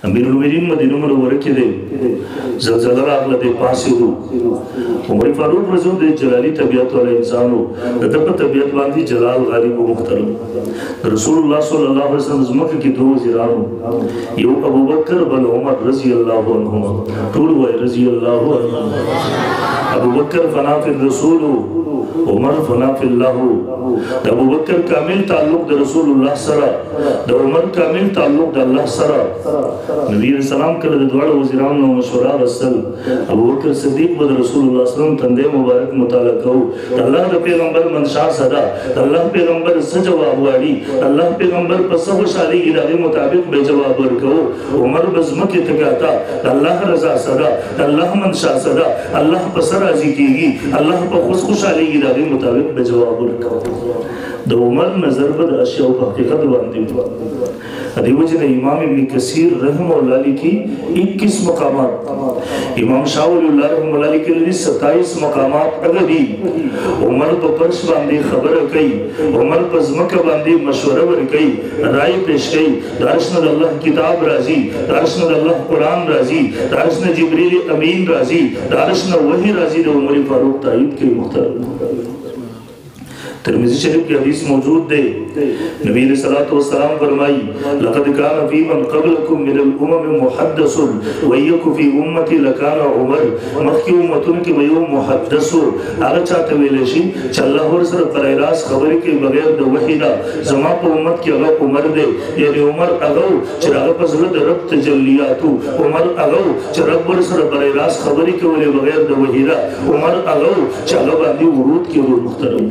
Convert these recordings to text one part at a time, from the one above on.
امیر المؤمنین مدینه منوره کې دی، زلزله راغله، دی پاڅېدو. عمر فاروق رضی الله د جلالی طبیعت والا انسان و، د ده په طبیعت باندې جلال غالب و محترم. رسول الله صلی الله علیه وسلم ځمکه کې دوه وزیران وو، یو ابوبکر بل عمر رضی الله عنهما. ټول وایي رضی الله عنهما. ابوبکر فنا فی الرسول، عمر فنا فی الله. د ابوبکر کامل تعلق د رسول الله سره، د عمر کامل تعلق د الله سره. نبی علیہ السلام کله د دواړو وزیرانو مشوره غوښتل، ابوبکر صدیق به د رسول الله صلی الله علیه وسلم تندې مبارک مطالعه کوو، د الله د پیغمبر منشا صدا، د الله پیغمبر څه جواب غواړي، د الله پیغمبر په څه خوشحالېږي، د هغې مطابق به جواب ورکوو. عمر به ځمکې ته کاته، د الله رضا صدا، د الله منشا صدا، الله په څه راضي کېږي، الله په خوش خوشحالېږي، د هغې مطابق به جواب ورکوو. د عمر نظر به د اشیاء په حقیقت باندې وو. دې وجې نه امام ابن کثیر رحمه الله لیکي 21 مقامات، امام شاه ولی الله رحمه الله لیکلي دي 27 مقامات هغه دي. عمر په فرش باندې خبره کوي، عمر په ځمکه باندې مشوره ورکوي، رای پیش کوي، د عرش نه د الله کتاب راځي، د عرش نه د الله قرآن راځي، د عرش نه جبریل امین راځي، د عرش نه وحي راځي. د عمر فاروق تایید کوي محترم. ترمذی شریف کی حدیث موجود دے، نبی علیہ الصلوۃ والسلام فرمائی لقد کان فی من قبلکم من الامم محدث ویک فی امتی لکان عمر. مخکې امتونو کې به یو محدث و، هغه چاته ویلی شي چې الله ورسره برای راست خبرې کوي بغیر د وحي نه. زما په امت کې هغه عمر دی، یعنی عمر هغه و چې هغه په زړه د رب تجلیات و، عمر هغه و چې رب ورسره برای راست خبرې کولې بغیر د وحي نه، عمر هغه و چې هغه باندې ورود کېدو محترم.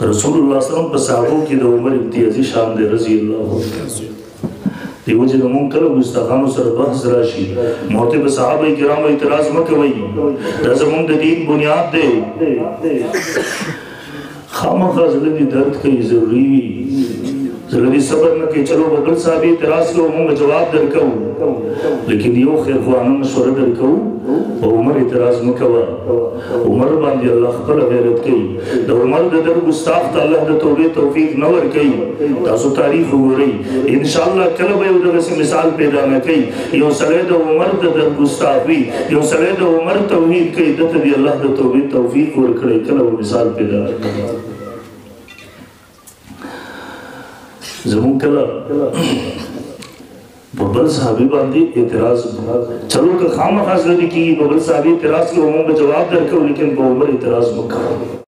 رسول الله صلی الله علیه وسلم په صحابو کې د عمر امتیازي شان دی رضی الله عنه. دې وجې نه مونږ کله ګستاخانو سره بحث راشي، موته په صحابه کرامو اعتراض مه کوئ، دا زمونږ د دین بنیاد دی. خامخا زړه دې درد کوي، ضروري وي، زړه دې صبر نه کوي، چلو به بل صحابي اعتراض کوو، مونږ به جواب درکوو، لیکن یو خیرخوانه مشوره درکوو، په عمر اعتراض مه کوه. عمر باندې الله خپله غیرت کوي، د عمر د در ګستاخ ته الله د توبې توفیق نه ورکوي. تاسو تاریخ وګورئ، انشاءالله کله به یو دغسې مثال پیدا نه کوي. یو سړی د عمر د در ګستاخ وي، یو سړی د عمر توحید کوي، ده ته دې الله د توبې توفیق ورکړي، کله به مثال پیدا نه کوي. زمونږ کله په بل صحابي باندې اعتراض، چلو که خامخا زړه دې کېږي په بل صحابي اعتراض کوو، موږ به جواب درکوو، لیکن په عمر اعتراض مه کوه.